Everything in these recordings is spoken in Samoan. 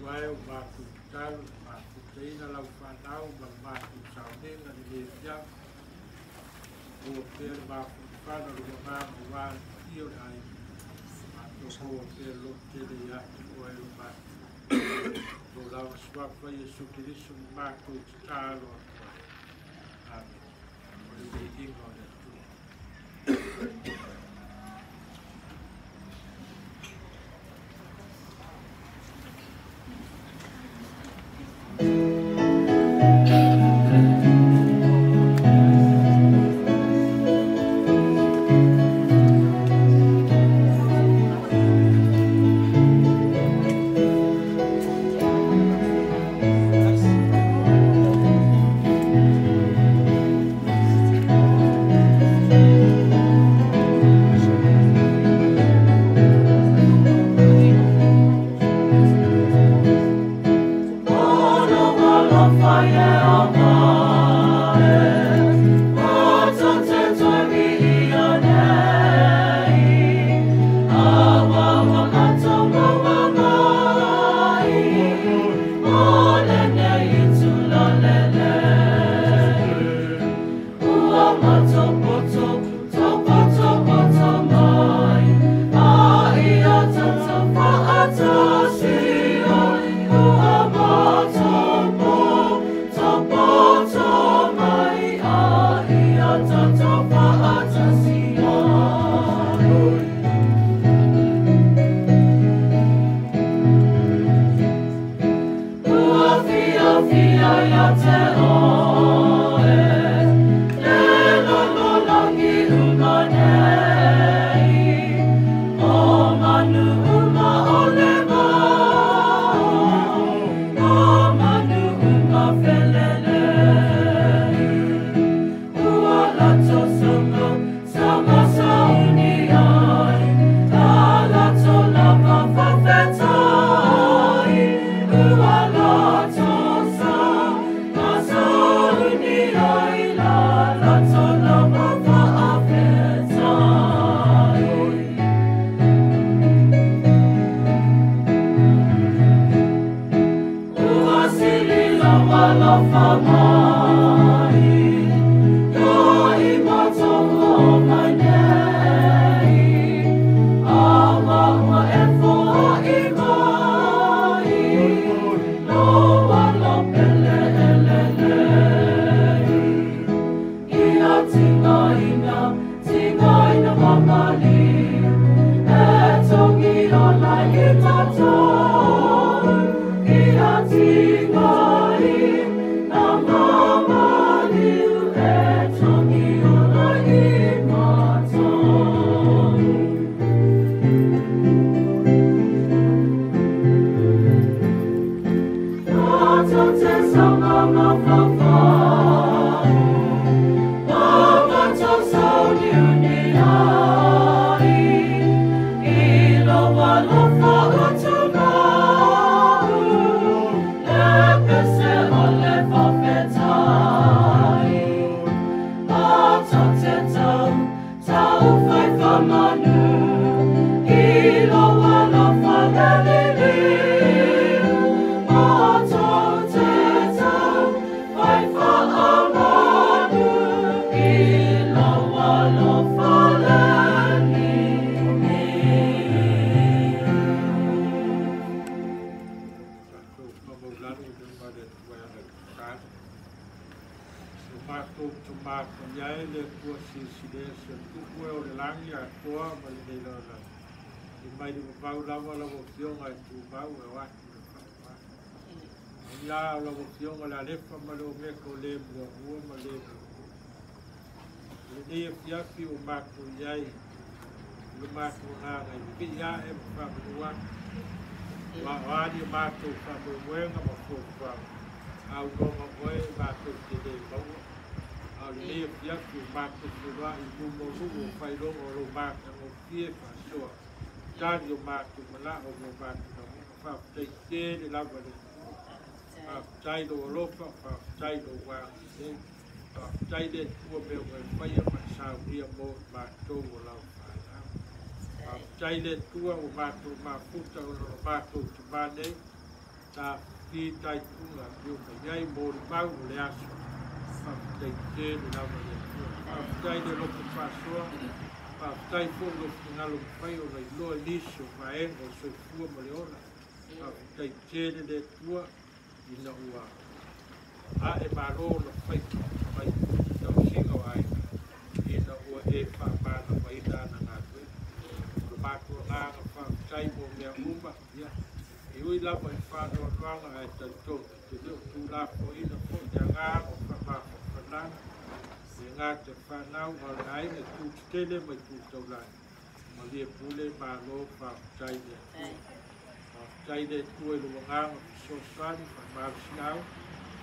Ae o matou tatalo, mafutaina lau fanau ma le matou sauniga lenei afiafi. Maua pea le mafaufala o le agaga aua le paia o le aiga. Matou maua pea le lototele ia te oe lo matou. Lou lava suafa Iesu Keriso ma matou tatalo atu ai. Amene. O le viiga o le Atua. Tafitaituga e pei ona i ai molimau o le aso. Faafetai tele lava le Atua. Faafetai le loto faasoa. Faafetai foi lou finagalo mafai ona iloa i nisi o vaega o le soifua ma le ola. Faafetai tele le Atua ina ua a'e malo ona faiva mai tausiga o aiga ina ua e faamagamaina ana galuega. O le matou agaga faafetai mo mea uma. Ia, e ui lava i faanoanoaga ae talitonu e te le o tuulafoaiina foi le agaga o faamafaafanaga le gata i fanau a o le aiga i tu tetele ma i tu taulagi. Malie pule malo faafetai le Atua. Faafetai le Atua i lou agaga fesoasoani faamalosiau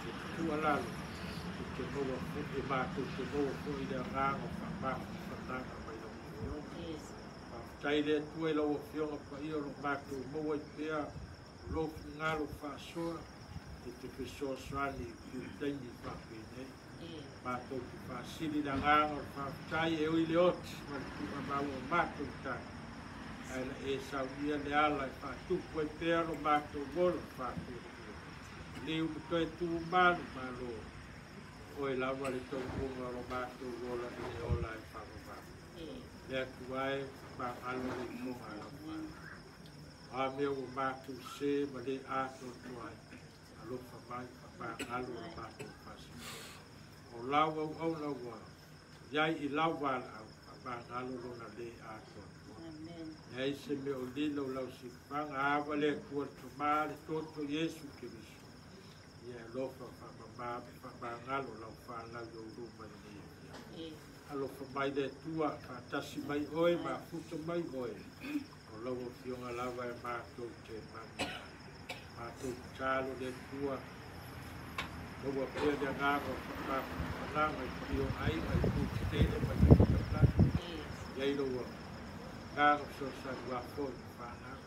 e te tuualalo e te maua foi e matou te maua foi le agaga o faamafaafanaga mai lau Afioga. Faafetai le Atua i lau Afioga Paia o lo o matou maua ai pea lou finagalo faasoa e te fesoasoani i taimi faapenei. Matou te faasili le agaga o le faafetai e ui le oti ma le tuuamau o matou tagi. Ae na e saunia le ala e faatupu ai pea lo matou ola faatuatua. Liu ma toe tumalu malo. Oe lava le taunuuga o lo matou ola i le ola e faavavau. Le Atua e faamagalo le ifoga a lau fanau. A mea ua matou se ma le atoatoa ai. Alofa mai faamagalo le matou faasinoga. O lau auauna ua iai i lau valaau faamagalo lona le atoatoa. Leai se mea o lilo o lau sifaga ava le Atua le Tama le Toto Iesu Keriso. Ia e alofa faamama faamagalo lau fanau i ou luma i lenei afiafi. Alofa mai le Atua faatasi mai oe mafuta mai oe. O lau Afioga lava e matou te manuia ai. Matou tatalo le Atua maua pea le agaga o faamafaafanaga i paia o aiga i tu tetele ma i tu taulagi. Iai lou agaga fesoasoani ua foi ma fanau.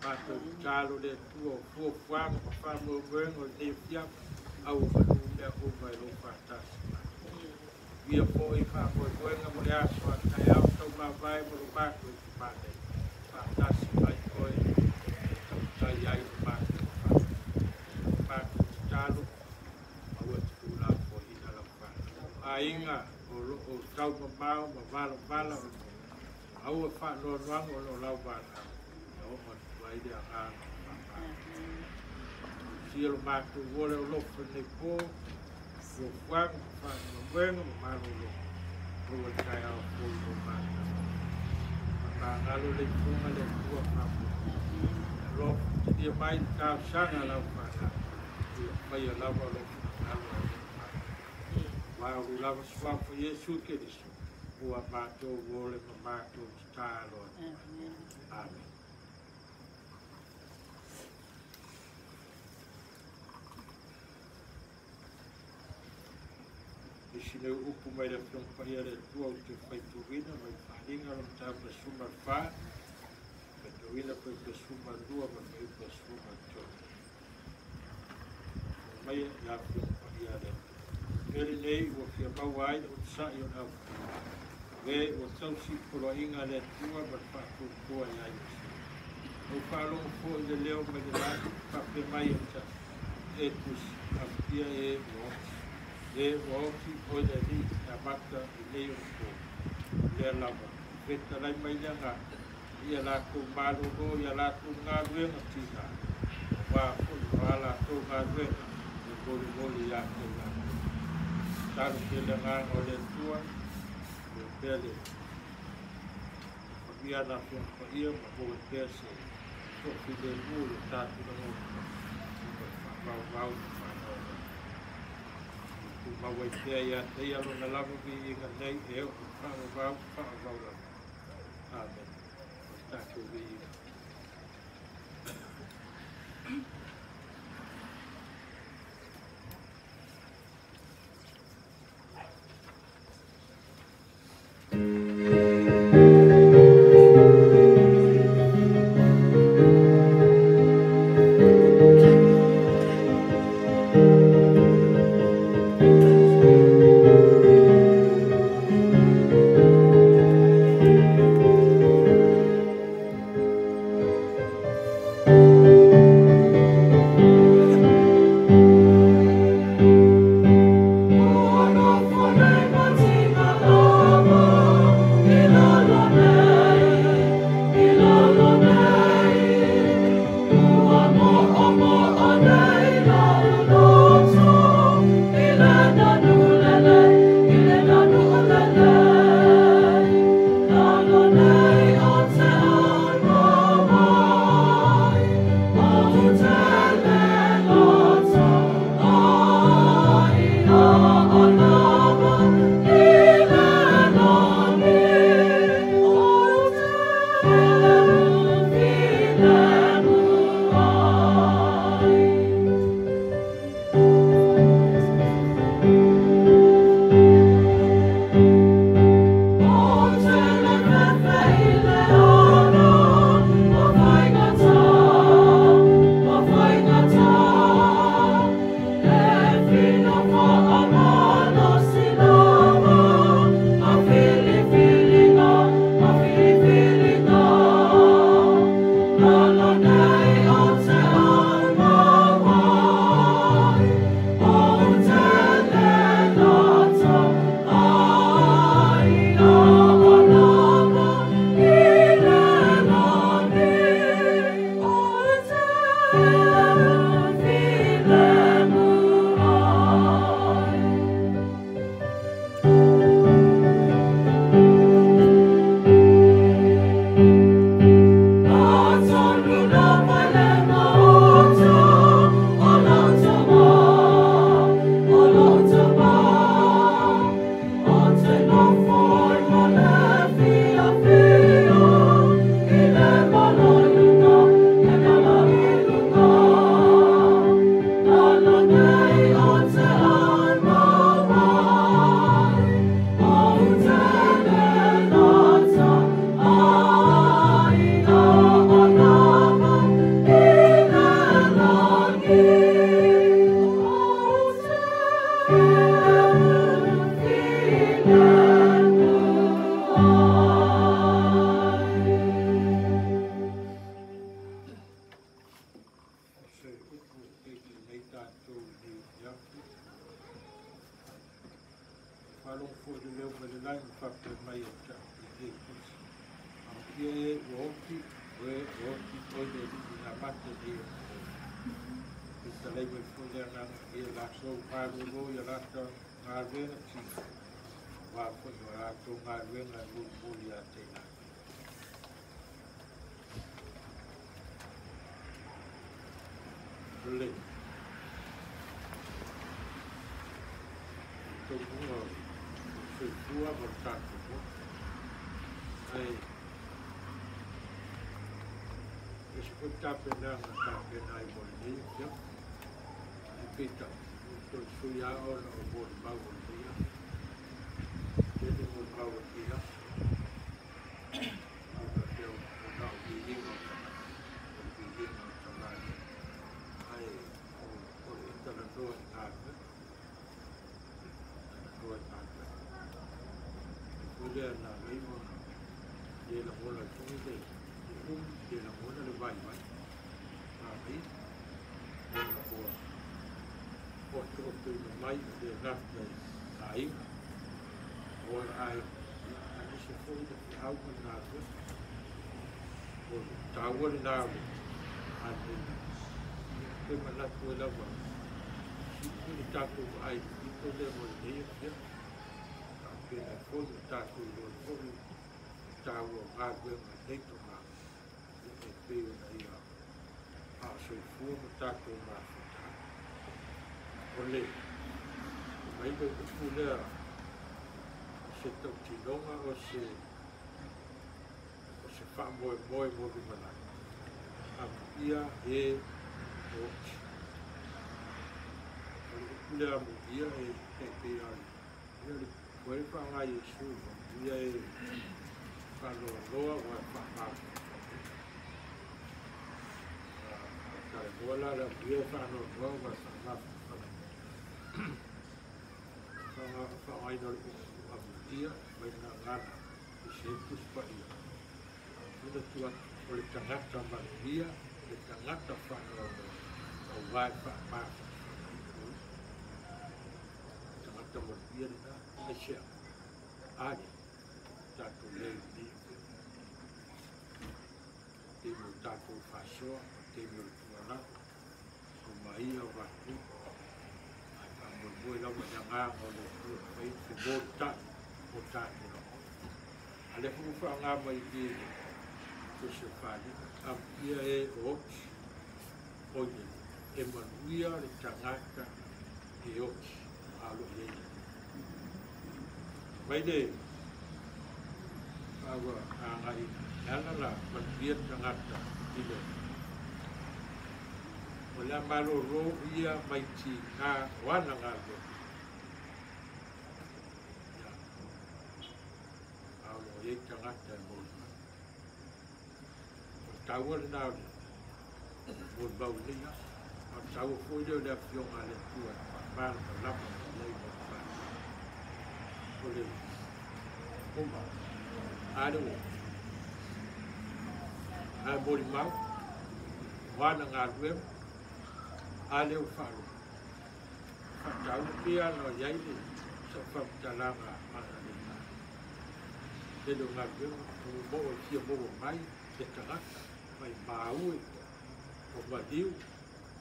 Matou tatalo le Atua o fuafuaga ma faamoemoega o lenei afiafi aua manu mea uma i lou faatasi mai. Ia foi faamoemoega mo le aso a taeao taumavae mo lo matou itumalo nei. Faatasi mai oe e tautai ai lo matou faafetai. Matou tatalo aua te tuulafoaiina lau fanau. Aiga o loo taumamao ma valavala o aua faanoanoaga o loo lau valaau. Ia oo atu ai le agaga o faamagalo. Sia lo matou ola o alofa i lenei po, fuafuaga ma faamoemoega ma malolo. Maua le taeao fou i lo matou. Faamagalo le ifoga le Atua faamoemoe. Alofa talia mai le talosaga a lau fanau. Ia faia lava lou finagalo ae le matou. Aua o lou lava suafa Iesu Keriso ua matou ole ma matou tatalo atu ai. Amen. Nisi nei upu mai le Afioga Paia le Atua ou te faitauina mai Faaaliga le Mataupu 14, faitauina fuaiupu 12 ma le fuaiupu 13. Mai le Afioga Paia le Atua. Mea lenei ua fia maua ai le onosai o le aufaigaluega. E ua tausi poloaiga a le Atua ma le faatuatua ia Iesu. Ua faalogo foi le leo mai le lagi, faapea mai ia te au, e tusi, afatia e ua oti. E ua oti oe le Alii e amata i nei ona po. O lea lava, fetalai mai le agaga, ia latou malolo ia latou galuega tiga, aua foi o a latou galuega e molimoli ia te i latou. Tatalo pea le agaga o le Atua, maua pea le alofagia na Afioga Paia ma maua pea se toafilemu i o tatou lagona ma le faamaumau ma faanoanoa. Tumau ai pea ia te ia lona lava viiga nei e oo i le faavavau ma faavavau lava. Amen. O le tatou viiga. Mai,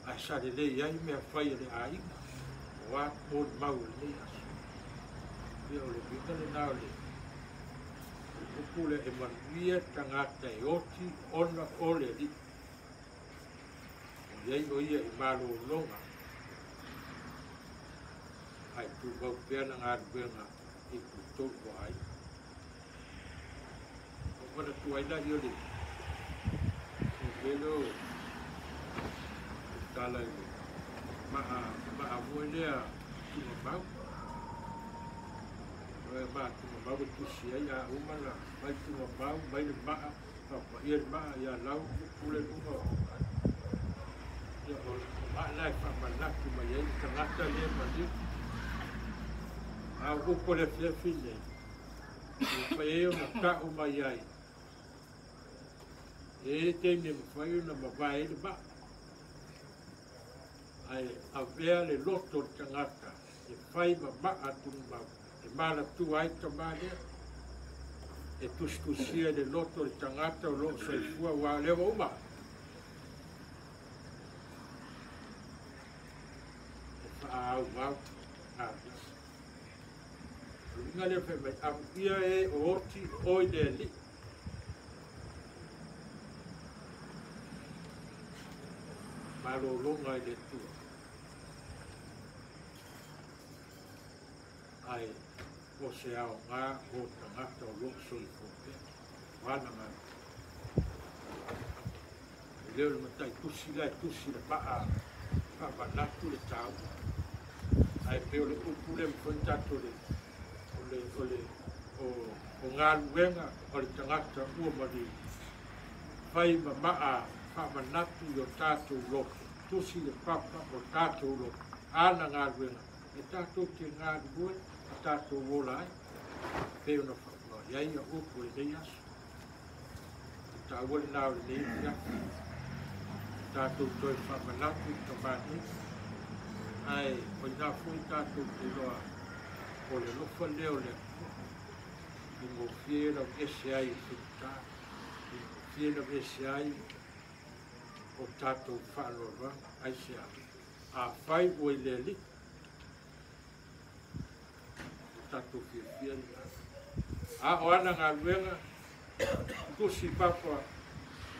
Ae sa lelei ai mea fai a le aiga, o a molimau o lenei aso. Ia o le uiga lena o le upu lea e manuia tagata e oti ona o le Alii. O i ai o ia i malologa, ae tumau pea na galuega i tutonu o aiga. O manatua ai laia o le mea lea o tala i le maa foi lea tugamau. O le maa tugamau e tusi ai a uma na mai tugamau, mai le maa, fapaia le maa ia lau upu le luga o ia o le maa la e faamanatu mai ai le tagata lea maliu. A o upu le afiafi nei, ua fai ai ona ta'u mai ai. E taimi e mafai ona mavae ai le maa. Ae avea le loto o le tagata e fai ma maa tugamau, e malatua ai tamā lea. E tusitusia i le loto o le tagata o loo soifua ua o lea ua uma. E faaauau galuega. O le uiga lea fai mai, amuia e o oti o i le Alii. Malologa i le Atua. Ae o se aoga o tagata o loo soifua pea. O ana galuega. E le o le matai tusi la e tusi le maa faamanatu le taua. Ae pei o le upu lea mafai ona tatou le o le o galuega o le tagata ua maliu. Fai ma maa faamanatu i o tatou loto. Tusi le papa o tatou loto. Ana galuega e tatou te galulue ma tatou ola ai. Pei ona faanoai ai ia upu i lenei aso. O taua lena o lenei afiafi. Tatou toe faamanatu i tamā nei. Ae o ina foi tatou te iloa o le alofa lea o le Atua. I gofie lau ese ai i faigata. I gofie lau ese ai o tatou faanoanoaga. Aisea? Afai ua i le Alii, o tatou fiafia lena. A o ana galuega, tusi papa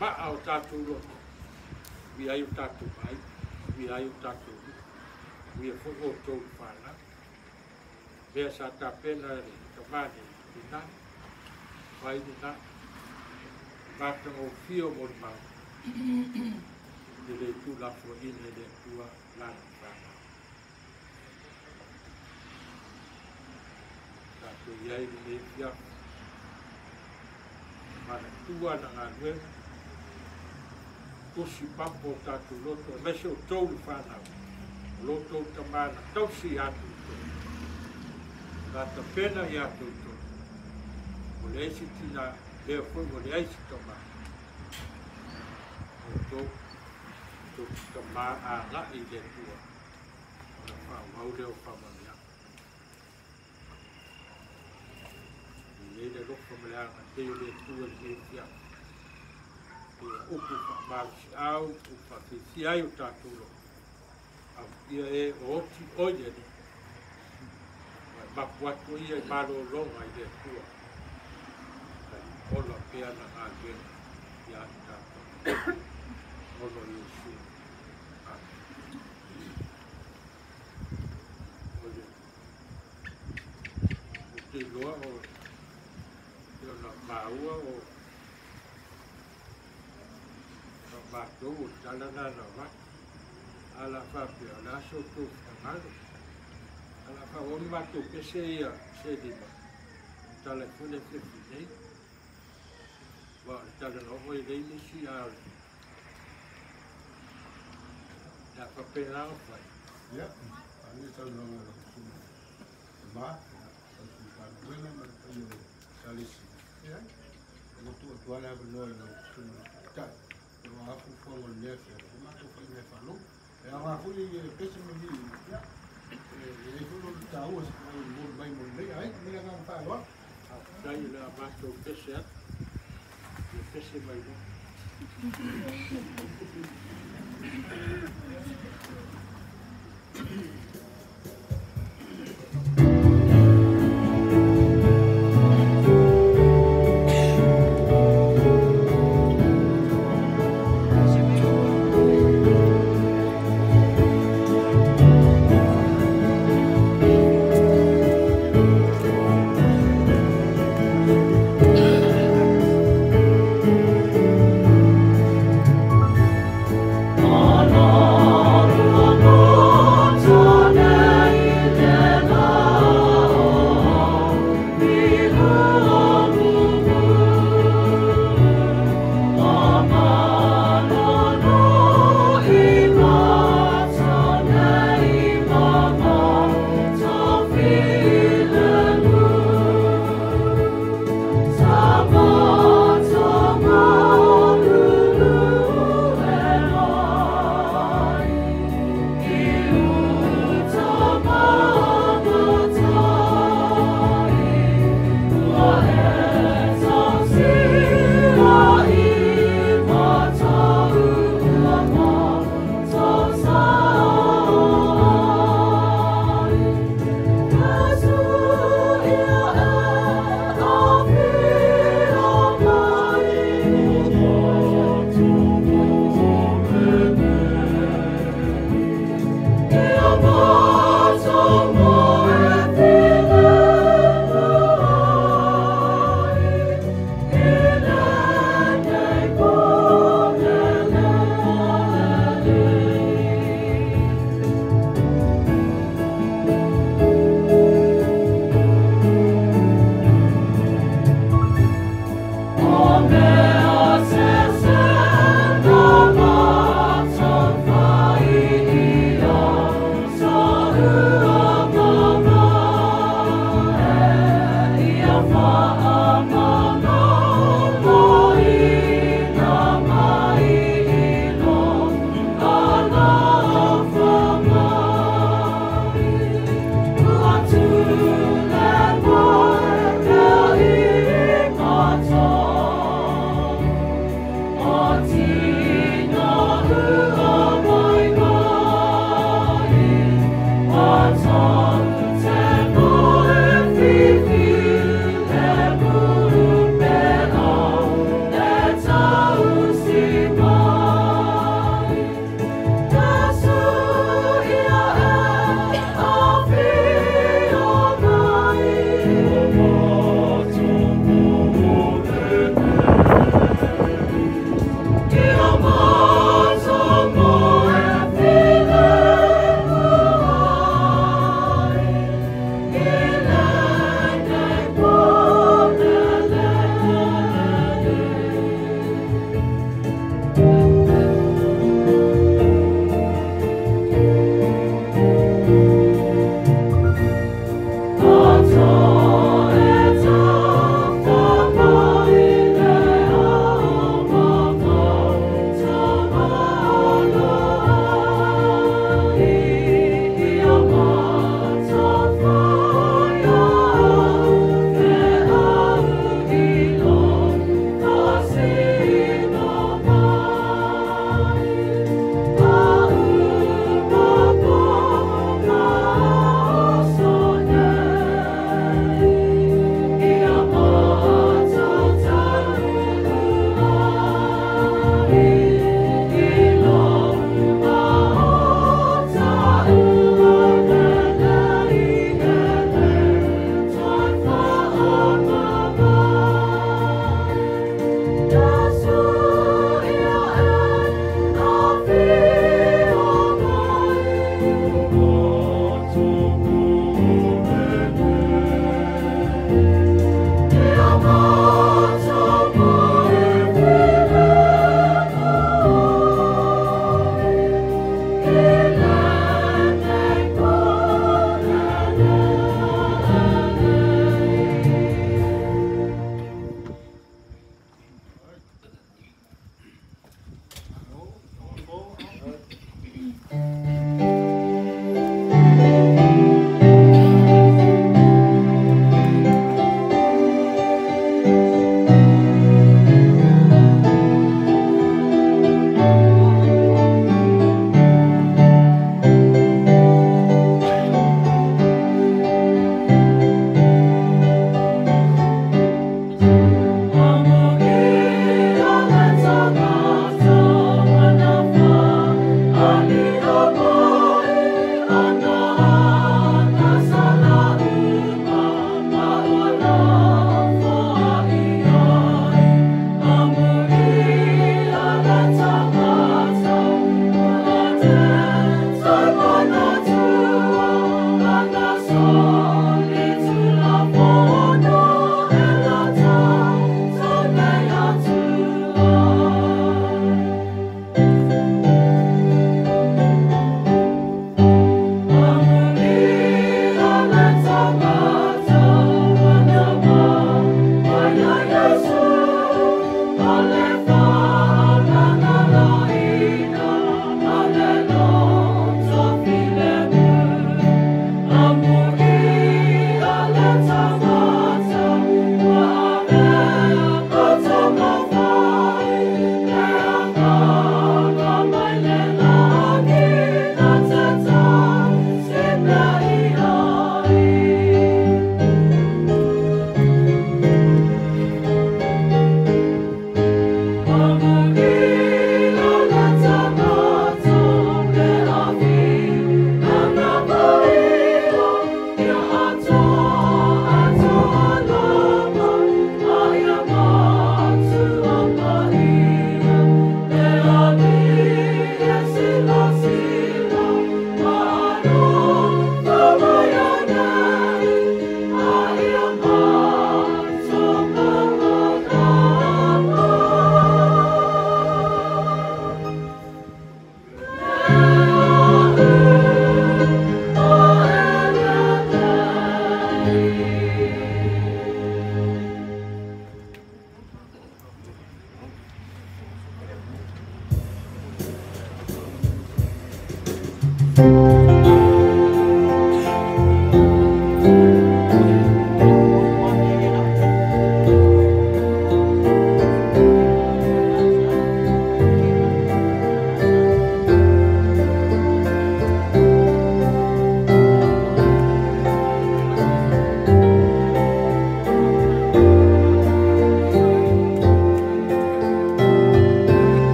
maa o tatou loto, uia ai o tatou aiga, uia ai o tatou nuu, uia foi outou i fanau. Mea sa tapena le tamā nei, lena, fai lena, matagofie o molimau, e le tuulafoaiina e le Atua lana fanau. Tatou i ai lenei afiafi, manatua ana galuega, tusi papa o tatou loto, aemaise outou le fanau, o lo outou tamā na tausi ia te outou, na tapena ia te outou, o leai se tina, lea foi ua leai se tamā, outou, outou tamā agai i le Atua, ona faaauau lea o faamanuiaga. E i ai le alofa ma le agalelei o le Atua i lenei afiafi. Ia upu faamalosiau, upu faafiafia ai o tatou loto. Amuia e o oti o i le Alii. Ua e mapu atu ia i malologa i le Atua. Ae ola pea na galuega ia te tatou. Ona o Iesu. Amen. O le ou te iloa o e ona maua o matou o le tala lena na avatu. A o le a faapea, o le a se outou finagalo. A o le a faaauau ni matou pese ia se lima, e tala ai foi le afiafi nei. Aua o le tala na oo e leai nisi, a o le a faapena ona fai. Ia, manaia le saunoaga a lau Susuga i le Ma, tausi galuega ma le paia o le Ekalesia. Ia, ua tuu atu lava le avanoa i lau Susuga i le Taitai, o a fuafuaga o lenei afiafi, ua matou fai mea faalogo. E aoga foi e pese ma viiga, ia, e i ai foi lona taua se momoli mai mo lenei aiga. Ma le agaga faaaloalo. Faafetai o le a matou pese atu, ia pese mai loa.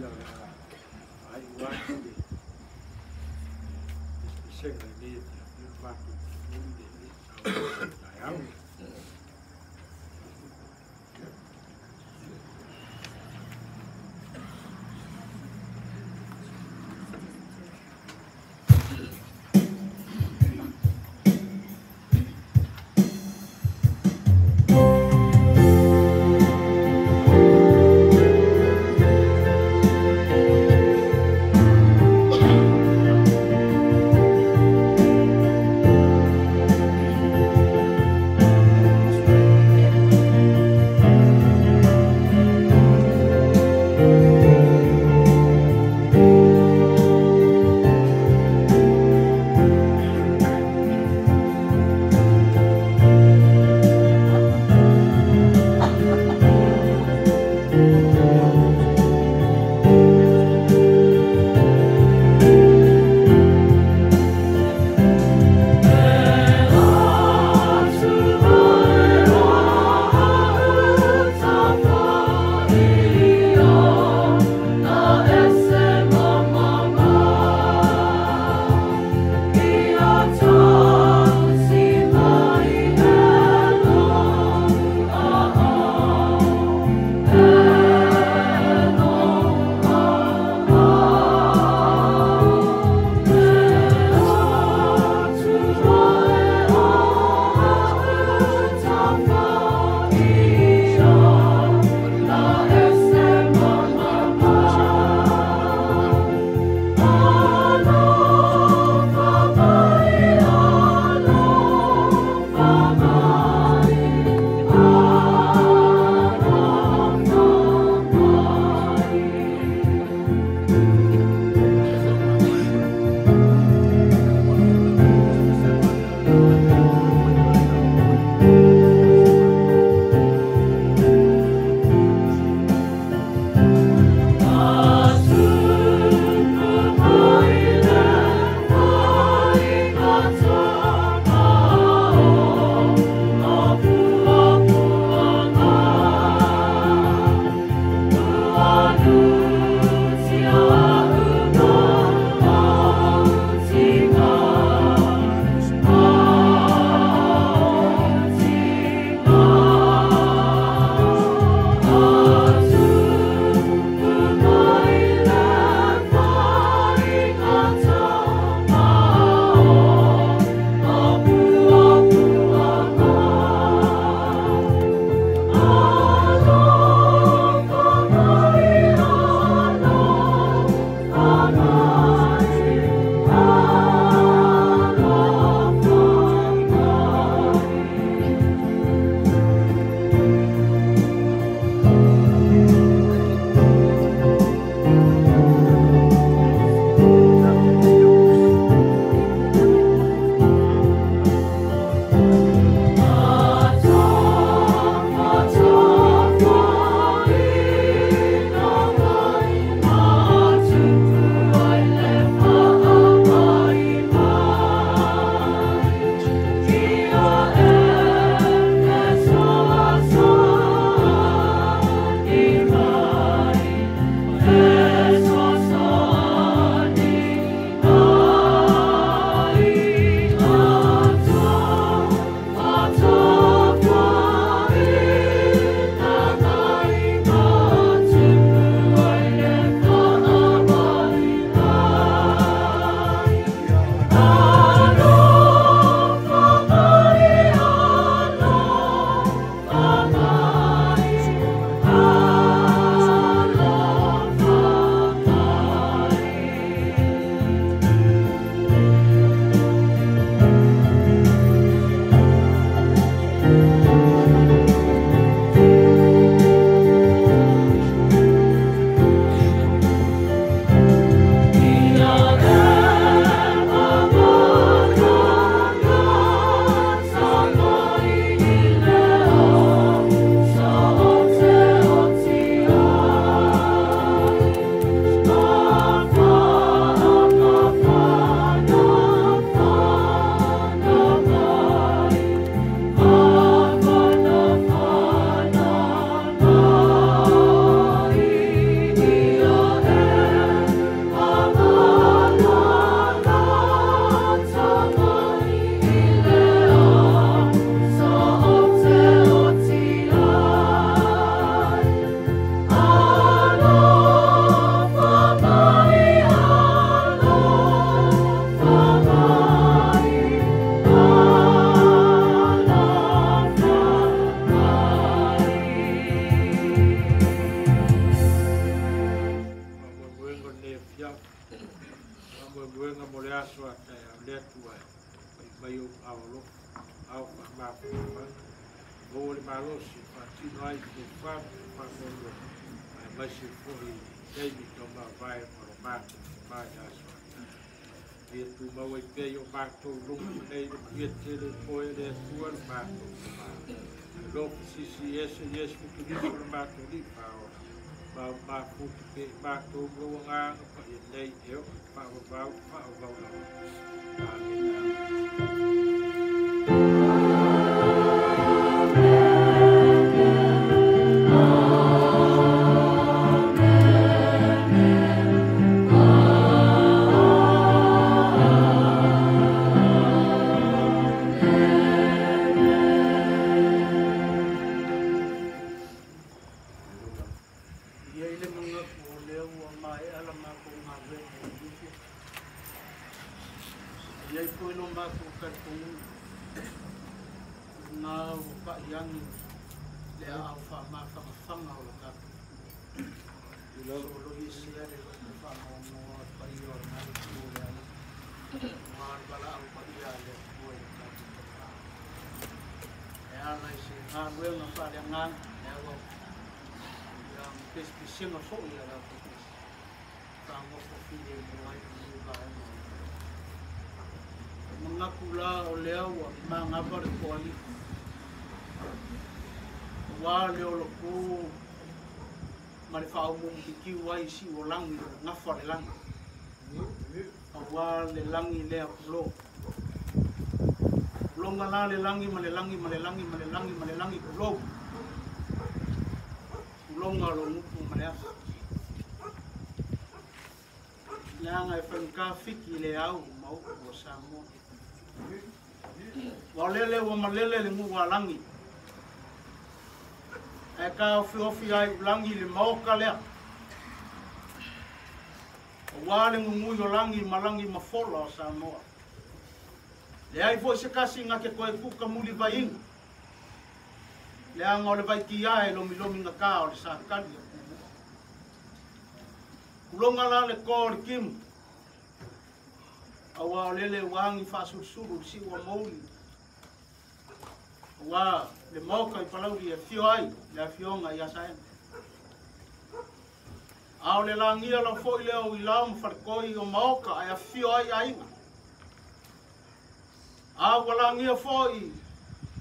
Ia o le a faaiu atu le eseesega i lenei afiafi ona matou momoli le saunoaga i le taeao. lenei afiafi. Faamoemoega mo le aso a taeao le Atua e pai mai ou aao alofa, aao faamafanafana, maua le malosi e faatino ai tofa ma le faamoemoe, aemaise foi i taimi taumavae ma lo matou tama i le aso a taeao. Ia tumau ai pea i o matou luma nei le manuia tele o oe le Atua le matou tama. Alofa sisi ese Iesu Keriso le matou Alii Faaola, ma o mafuta pea i matou ma lou Agaga Paia nei e oo i le faavavau faavavau lava. Amena. Ia i le manatu o lea ua maea la matou galuega i lenei afiafi. E i ai foi lo matou talitonuga, o lena ua pai agi le aao faamafanafana o lo tatou Atua. Soloiesea le loto faanoanoa o le paia o lena itu o le aiga, aua le valaau paia a le Atua i lo tatou Tama. E ala i se galuega faaleagaga le auau, ia ma pesepesega foi a latou pese, faagofa filemu ai lenei vaega o le Maota. E manatu la o lea ua magava le toalii, aua le olopū ma le faaumuumukitiu ai i siu o lagi o le gafa o le lagi, aua le lagi lea pulou. Puloga la le lagi ma le lagi ma le lagi ma le lagi ma le lagi pulou. Puloga o lo gupu ma le afi. Leaga e faigata fiki le au ma upu o Samoa. Ua o lele ua malele le guu a lagi, ae taofiofi ai ulagi le maoka lea, aua le gugui o lagi ma lagi mafola o Samoa. Leai foi se tasi na te toe kuka mulivaiina, leaga o le vaitia e lomilomi gata o le satali a Tumua. Puloga la le toa o le timu, aua o lele ua agi faasulusulu le siu o mouli, aua le maoka i Palauli e afio ai le afioga ia Saena. A o le lagia lau foi lea o Ilao ma Faletoi o maoka ae afio ai aiga. A ua lagia foi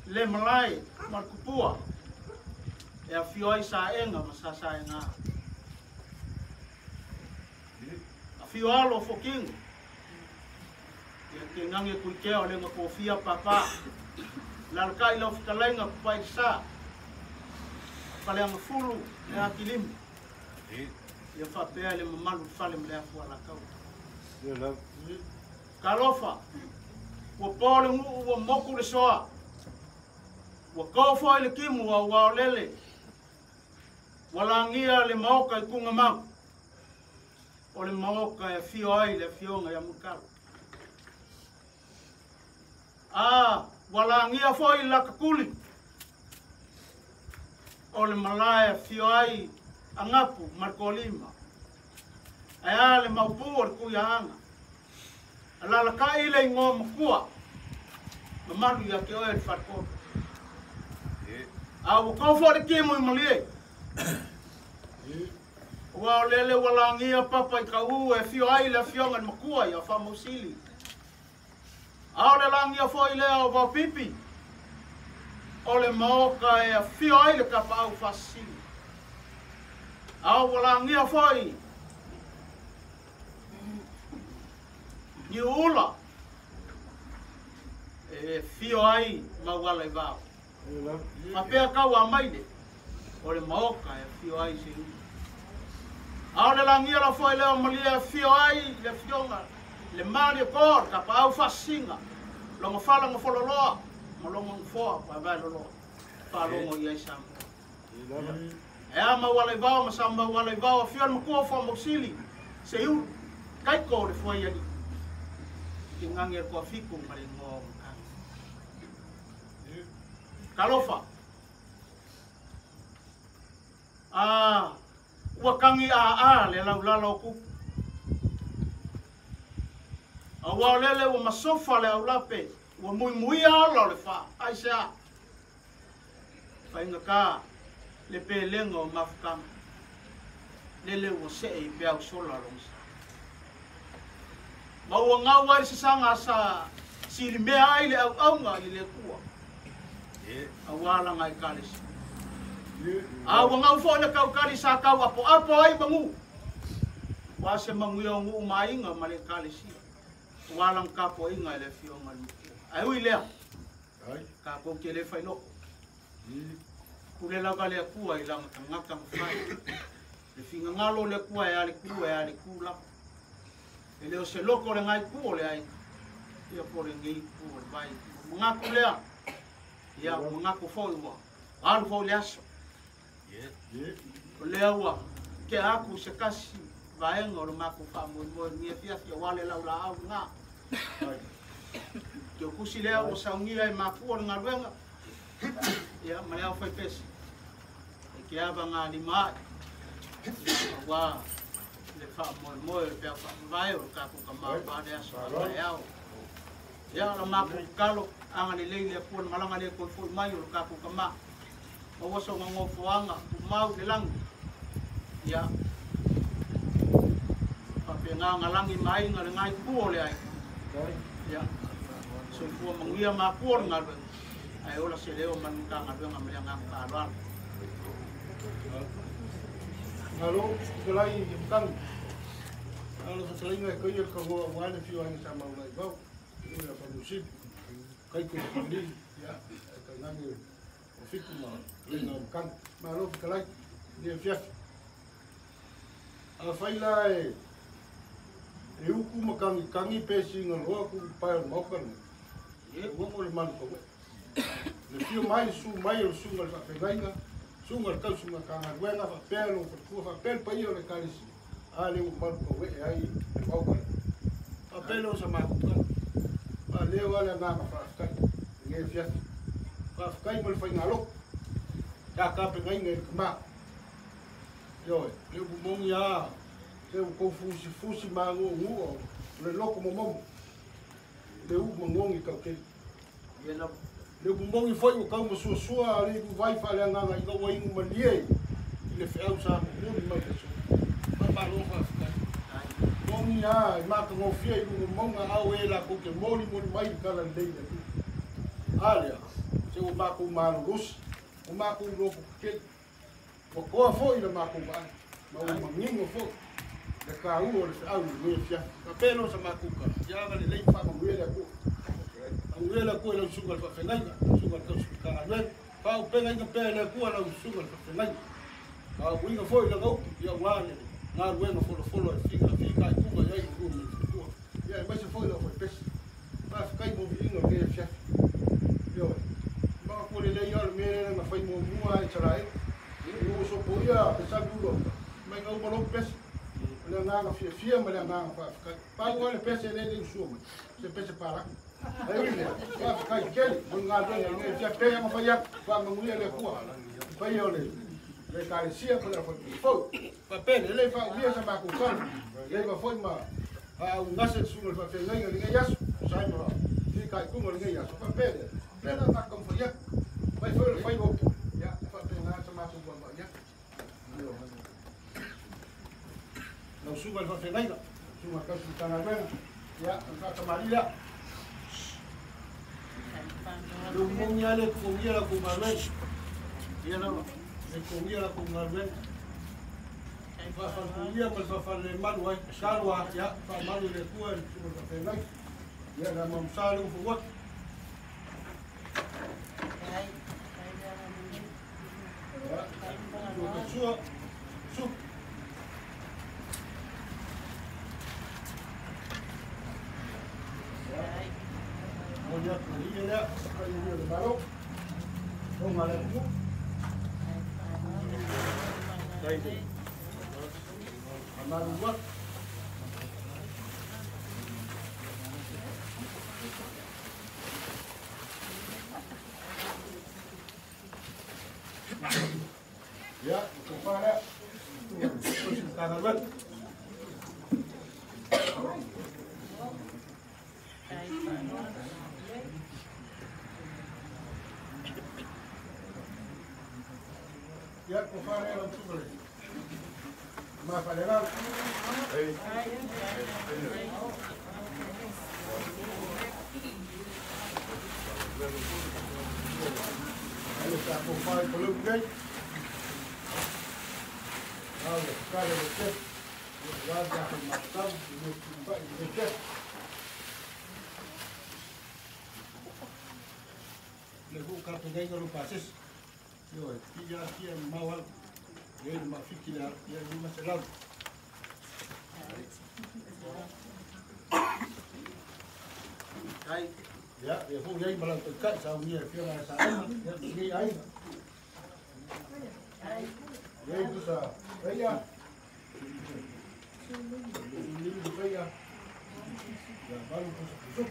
le malae ma le tupua e afio ai Saega ma Sasaega. Afio alo o Fokino, ia te nage kuikea o le tofia papa. Lalakai lau fetalaiga Papailesa, Faleagafulu le Atilimu. Ia faapea le mamalu i fale ma le afu alataua. Talofa, ua po le guu ua moku le soa, ua to foi le timu aua o lele, ua lagia le maoka i Tugamau, o le maoka e afio ai le afioga ia Mulitalo. A ua lagia foi le latatuli, o le malae e afio ai Agapu ma le Toalima, ae a le maopu o le Tuiaaga. Alalakai le igoa matua, mamalu ia te oe le faletolu. A ua to foi le timu i Malie, aua o lele ua lagia papa i Kaʻū e afio ai le afioga i le matua ia Faamausili. A o le lagia foi lea o Vaopipi, o le maoka e afio ai le tapaau faasisili. A ua lagia foi Niuula e afio ai Mauala i Vao. Faapea kau a maile, o le maoka e afio ai Seiuli. A o le lagia la foi lea o Malie e afio ai le afioga le mali o Kor, tapaau faasisiga, logo fala ma fololoa, ma logo nofoa vaevae loloa, faalogo i ai Samoa. E a Mauala i Vao ma sa Mauala i Vao, afio le matua o Faamausili, Seiuli, Kaiko o le Fuaialii, te gage le toafitu ma le igoa o Matagi. Talofa, a ua tagi aa le laulala o tupu. Aua o lele ua masofa le aulape, ua muimuia ala o le fā, ai se a. Whainga ka le pelenga o mafukanga, lele ua see i pe au sola longsa. Ma ua ngau ai sasanga sa sili mea ai le au aunga i le kua. Aua langa i kalesi. A ua ngau fo le kaukali sa kau apo apo ai mangu. Wa se mangu ia ngu mainga ma le kalesi. Ua lang kapo inga le fionga ni. Ai ui lea. Ka ko ke le fai loko. Pule lava le kua i langa tangata mawhai. Le finga ngalo le kua e ale kua e ale kula. E leo se loko le ngai kua le ai. Ia po le ngai kua le vai. Mangaku lea. Ia mangaku foi ua. Alu foi le aso. O lea ua ke aku se kasi vaenga o le maku wha moi ngia fia fia wale lau la au ngā. Te o kusi lea o saungia e maku o le ngaluenga. Ia ma lea o whai pesi. E ke ava ngā lima ai. Awa le wha moi moi le pea wha mwae o le kaku ka mau pa le aso a ao. Ia la maku kalo anga le leile pua malanga le koi foi mai o le kaku ka ma. O waso ngā ngofoanga kumau le langi. Ia pape ngā ngalangi mai ngā le ngai kuo le ai. Ia soifua manguia ma kuo le ngaluenga. Ai ola se leo manu ka ngaluenga ma le ngā ka Alo, kalai kang. Alo sa salinga ko yo ko go wa le fio ang sa maulai bau. Ila pa musip. Kai ko ni ya ka nani o fiku ma lenga kang. Ma alo kalai ni fia. A faila e e uku makangi kangi pesi ngalo ku pa mokan. E wo mo le man ko. Le fio mai su mai o su ngal fa fegainga. Sunga kau sunga kanga wenga fa pelo fa tua fa pel pa io le kalisi ale u mal ko we ai au ka fa pelo sa ma ka pa leo ale na fa kai nge fia fa kai mal fa ngalo ka ka pe ngai ngai ma yo le bu mong ya se u ko fusi fusi ma ngu ngu le loko mo mo le u mong ngi ka ke ye la le bumbongi foi o kau masua ali vai fa le nganga i kau ingu malie le feau sa mo mai le so pa lo fa fa bongi a ma ka ngofia i lunga monga au e la ko ke moli moli mai kala le le alia se o ma ko malu rus o ma ko lo ko ke o ko foi le ma ko ba ma o mangingo foi le ka u o le feau le fia ka pelo sa ma ko ka ya le le fa mo le ko Uela ko la suga fa fenga suga ka suga ka pa u penga inga pe le ko la suga fa fenga ka uinga foi la go ya wa le na ruenga folo folo e figa figa i kuga ya i rume ko ya mas foi la foi pes pa kai mo vinga ke fia yo ma ko le le yo me le na foi mo mua e trai e o so po ya pesa duro mai ngau mo pes le nga fia fia ma le nga fa pa o le pes le le sumo se pes para ai le fa kai keli nga do ne fia pe ma fa ya fa manguia le kua fa yo le le kalesia ko le fa fa pe le fa via sa ma ko kan le fa foi ma a un ngase su le fa fe ngai le ya sai ma fi kai ku mo le ya fa pe le la fa kom fa ya fa foi le fa yo ya fa pe nga sa ma su ba ya no su fa fe ngai su ma ka su ta na ya fa ta maria le mongia le kongia la kumarwe ya no le kongia la kumarwe fa fa kongia ma fa fa le malu ai salwa ya fa malu le kuwa le fa fe nai ya la mam salu fu wat ya su su ya ya ya para Ya kofare la usugale. Ma falera. Ei. Aí está kofare kolumbe. Olha, cara, você guarda a matar no tumba e levou o cartão no passes. Yo, pia kia mawal, ye ma fikila, ye ma selau. Ai, ya, ye hu ye mala to ka sa uni ye ma sa ya ni ai. Ye tu sa, ya. Ni du ya. Ya baru tu.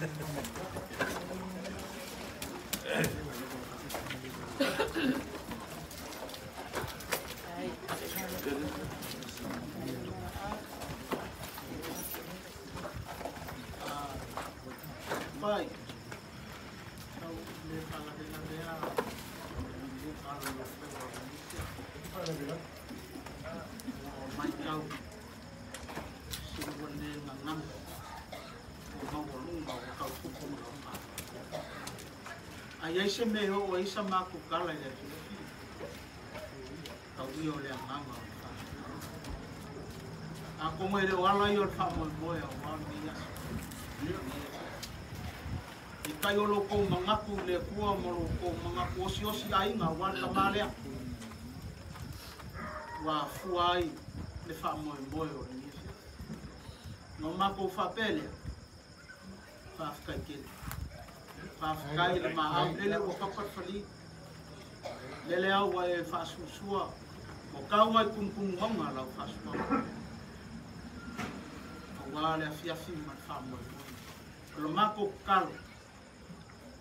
Pai, tau le falavelavea o maitau silua le gagana o maualuga o tautupu ma lau malo. Ai ai se mea e oo ai sa matou tala i le afiafi, tauia o le agaga o le faafetai. Atonu e le o ala ia o le faamoemoe aua lenei aso. I tai o lo kou manatu i le Atua ma lo kou manatu osiosi aiga aua le tama lea ua afua ai le faamoemoe o lenei afiafi. Na o matou faapea lea, faafetai tele. Faafetai i le maau lele ua papa le fali, lele au ua e faasuasua, ua tau mai tumutumuaga lau faasuaga aua le afiafi ma le faamoemoe. O le matou tatalo,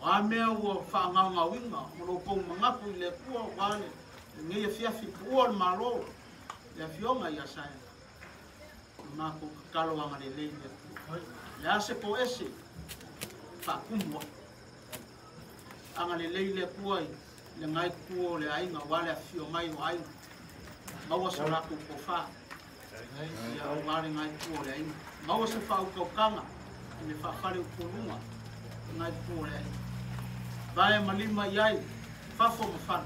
o a mea ua faagaogaoina ma lo kou manatu i le Atua aua lenei afiafi puua o le Malo, le afioga ia Saega, o le matou tatalo agalelei i le Atua. Le a se poese faatumu ai. Agalelei le Atua i le gaetutu o le aiga aua le afifio mai o aiga. Maua se latou tofa ia aua le gaetutu o le aiga. Maua se faautautaga i le faafale upoluga i gaetutu o le aiga. Vae ma lima i ai, fafo ma fale,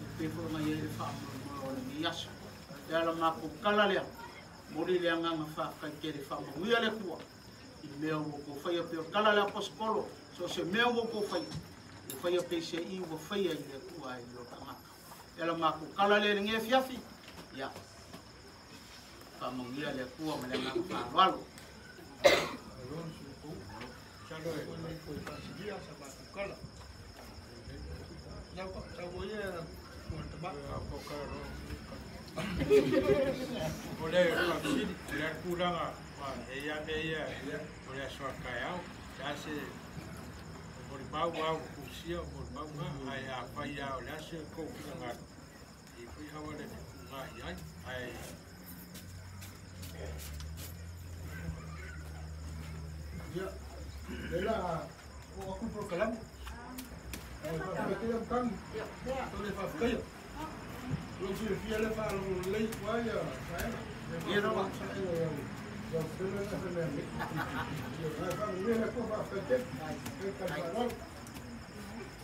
e pei foi ona i ai le faamoemoe o lenei aso. E ala matou tala lea, momoli le agaga faafetai tele, faamanuia le Atua i mea ua outou faia pei o le tala le aposetolo, so o se mea ua outou faia, ua faia peiseai ua faia i le Atua e le o tagata. E ala matou tala lea i lenei afiafi, ia, faamanuia le Atua ma le agaga faaaloalo. O le faafesili, o le a le tulaga e i ai mea ia o le aso a taeao, se a se molimau au ua tusia o molimau na, ae afai lava o le a se tou finagalo, e i ai foi auala e fetuunai ai, ae Ia, lea la oo atu le polokalame. Ae faafetai tele lau tagi. Tau le faafetaia. O lou silafia lea faalogo lelei atu ai Saega. Ia lava. Ia fela na fai mea nei. Ia, ae faamanuia le Atua, faafetai tele. Faafetai tali faaaloalo.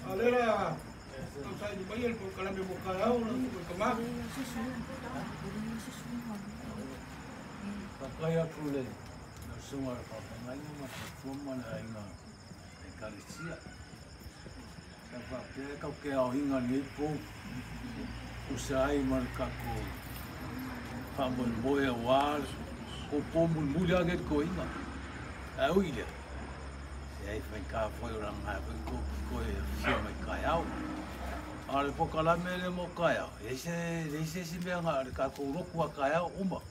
A o lea la tau saili mai le polokalame mo taeao lau susuga i le tama. Faafetai atu i le susuga i le faafeagaiga ma le faletua ma le aiga Ekalesia. Sa faapea e tatou te aoina lenei po tusa ai ma le tatou faamoemoe aua o po mulimuli lava nei le toeaina. Ae ui i lea, e ai faigata foi o lana foi toe afio mai taeao. A o le polokalame lea mo taeao, e leai se isi mea na o le tatou lotu a taeao uma.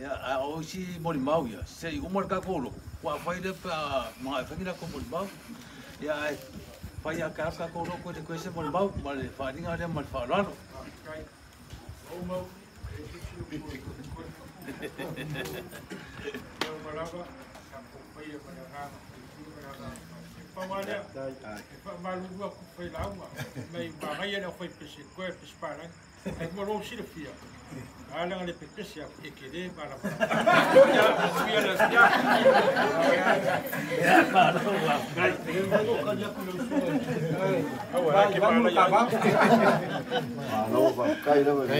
Ia, a o isi molimau ia, se i uma le tatou lotu, faatoa fai lea pe a manao e fai ni latou molimau. Ia, ae fai lava taeao le tatou lotu e le toe se molimau ma le faaaliga lea ma le faaaloalo. Pau lava lea, e faamalulu atu i failauga, mai manaia le aufaipese koe pese palagi. Ai mo lou silafia, a leaga le pepese atu e tele malamalama. Ia, manuia le afiafi. Aua, e ke manaia ai. Malo, faafetai lava i le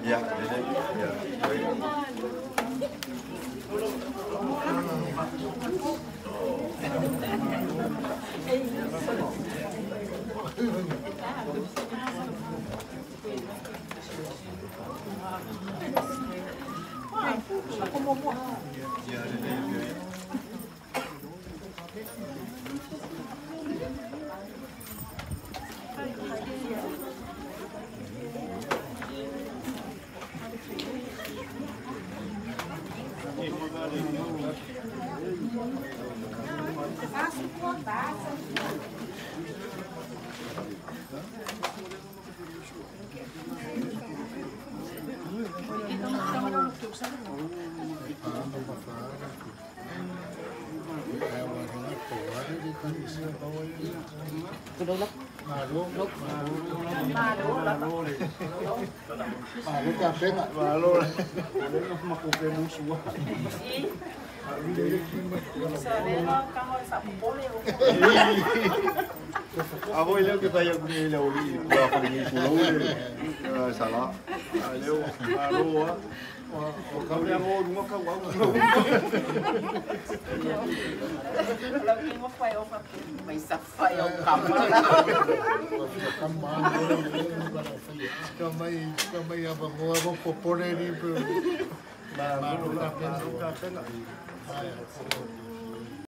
Ia, lelei. Ia. Avo leo ke tai aku ni leo li pua fa ni ku lo le sala leo alo a o ka le ngo ngo ka wa Lau ki ngo fai o fa mai sa fai o ka ma mai ka mai ava ngo ava popore ni pe ma lo ka pe.